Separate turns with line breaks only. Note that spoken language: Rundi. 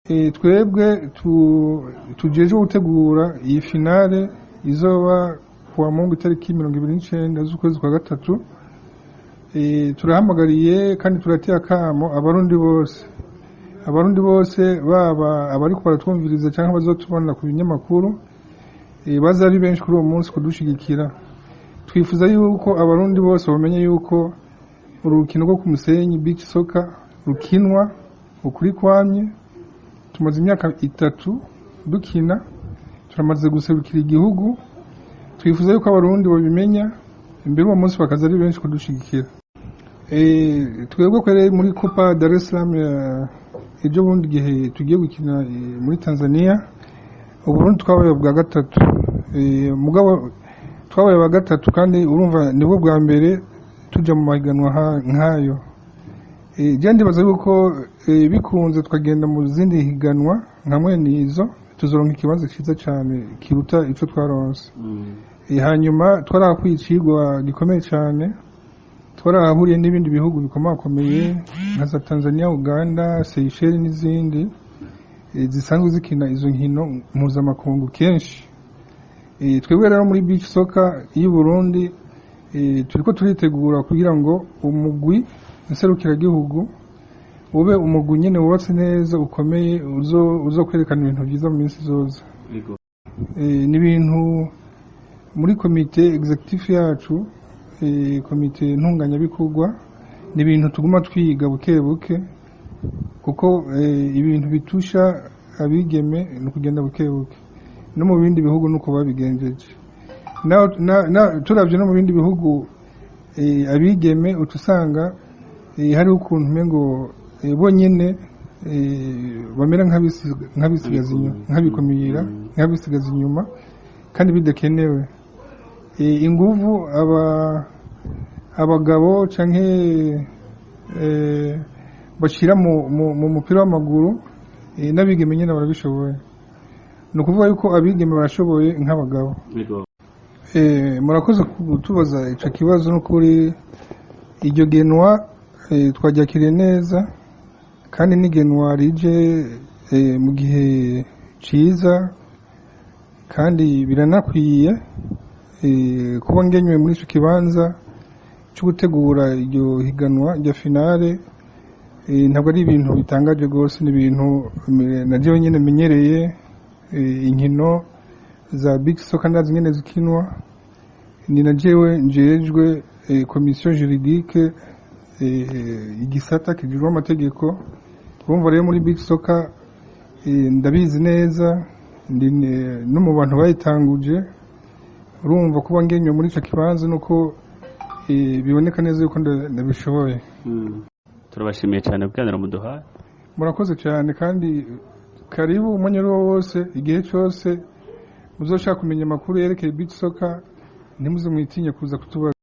Twebwe tujejwe gutegura iyi finale izoba kuwa Mungu itariki 29 z'ukwezi kwa gatatu. Turahamagariye kandi turateye akamo Abarundi bose, Abarundi bose, baba abariko baratwumviriza canke bazotubona ku binyamakuru, baza ari benshi kuri uwo munsi kudushigikira. Twifuza yuko Abarundi bose bamenye yuko urukino rwo ku musenyi, beach soccer, rukinwa ukuri kwamye. Tumaze imyaka 3 dukina, turamaze guserukira igihugu. Twifuza yuko Abarundi babimenya imbere uwo munsi, bakaza ari benshi kudushigikira. Twebwe kwere muri Copa Dar es Salaam ejo bundi gihe tugiye gukina muri Tanzania, Uburundi twabaye bwa gatatu. Mugabo twabaye bwa gatatu kandi urumva nibwo bwa mbere tuja mu mahiganwa nk'ayo. Je ndibaza yuko bikunze tukagenda mu zindi higanwa nka mwene izo, tuzoronka ikibanza ciza cane kiruta ico twaronse. Hanyuma twarahakwiye icigwa gikomeye cane, twarahahuriye n'ibindi bihugu bikomakomeye nka za Tanzania, Uganda, Seychelles n'izindi zisanzwe zikina izo nkino mpuzamakungu kenshi. Twebwe rero muri beach soccer y'u Burundi turiko turitegura kugira ngo umugwi nserukiragihugu ube umugwi nyene wubatse neza, ukomeye, uzo kwerekana ibintu vyiza mu minsi izoza. Ni ibintu muri komite exécutif yacu, komite ntunganyabikorwa, ni ibintu tuguma twiga buke buke, kuko ibintu bitusha abigeme ni ukugenda buke buke. No mu bindi bihugu nuko babigenjeje. Turavye no mu bindi bihugu, abigeme utusanga hariho ukuntu umengo bonyene bamera nk'abisigaza inyuma, nk'abikumira, nk'abisigaza inyuma kandi bidakenewe. Inguvu abagabo canke bashira mu mupira w'amaguru, n'abigeme nyene barabishoboye. Ni ukuvuga yuko abigeme barashoboye nk'abagabo. Murakoze kutubaza ico kibazo. N'ukuri iryo genwa twaryakiriye neza, kandi n'igenwa rije mu gihe ciza kandi biranakwiye. Kuba ngenywe muri ico kibanza cyo gutegura iryo higanwa rya finale ntabwo ari ibintu bitangaje rwose, ni ibintu na jewe nyene menyereye. Inkino za beach soccer ndazi nyene zikinwa, ni na jewe njejwe commission juridique, igisata kijejwe amategeko. Urumva rero muri beach soccer ndabizi neza, ndi no mu bantu bayitanguje. Urumva kuba ngenywe muri ico kibanza nuko biboneka neza yuko ndabishoboye.
Turabashimiye cyane kuganira muduhaye.
Murakoze cyane, kandi karibu umwanya uwo wose, igihe cyose muzoshaka kumenya amakuru yerekeye beach soccer, ntimuze mwitinye kuza kutubaza.